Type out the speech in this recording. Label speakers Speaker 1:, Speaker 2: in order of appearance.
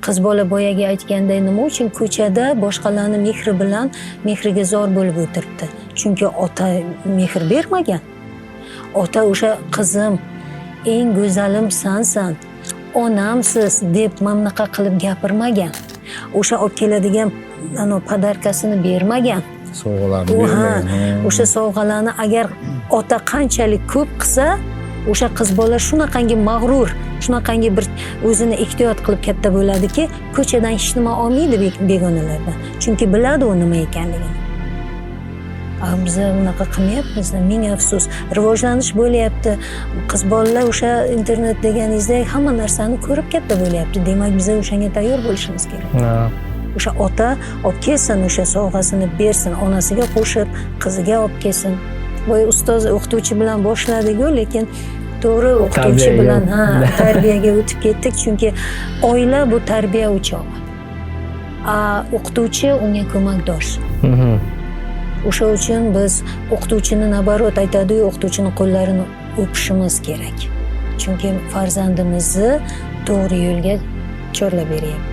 Speaker 1: Qiz bola boyagi aytganday, nima uchun ko'chada boshqalarni mehri bilan, mehriga zor bo'lib o'tiribdi? Chunki ota mehr bermagan. Ota o'sha "Qizim, eng go'zalim sansan, onamsiz" deb mana bunaqa qilib gapirmagan, o'sha olib keladigan anavi подарка sini bermagan.
Speaker 2: Sovg'alarni
Speaker 1: U ha,
Speaker 2: bermagan.
Speaker 1: O'sha sovg'alarni agar ota qanchalik ko'p qilsa, o'sha qiz bola shunaqangi mag'rur, shunaqangi bir o'zini ehtiyot qilib katta bo'ladiki, ko'chadan hech nima olmaydi begonalardan, chunki biladi u nima ekanligini. A biza unaqa qilmayapmiz, ming afsus. Rivojlanish bo'lyapti, qiz bolalar o'sha internet deganingizdek hamma narsani ko'rib katta bo'lyapti. Demak, biza o'shanga tayyor bo'lishimiz kerak. O'sha ota olib kelsin, o'sha sovg'asini bersin, onasiga qo'shib qiziga olib kelsin. Boya ustoz, o'qituvchi bilan boshladiku, lekin to'g'ri, o'qituvchi
Speaker 3: Tarbiyaga.
Speaker 1: bilan, ha, tarbiyaga o'tib ketdik, chunki oila bu tarbiya o'chog'i, a o'qituvchi unga ko'makdosh. O'sha uchun biz o'qituvchini, наоборот, aytadiyu, o'qituvchini qo'llarini o'pishimiz kerak, chunki farzandimizni to'g'ri yo'lga chorlab beryapti.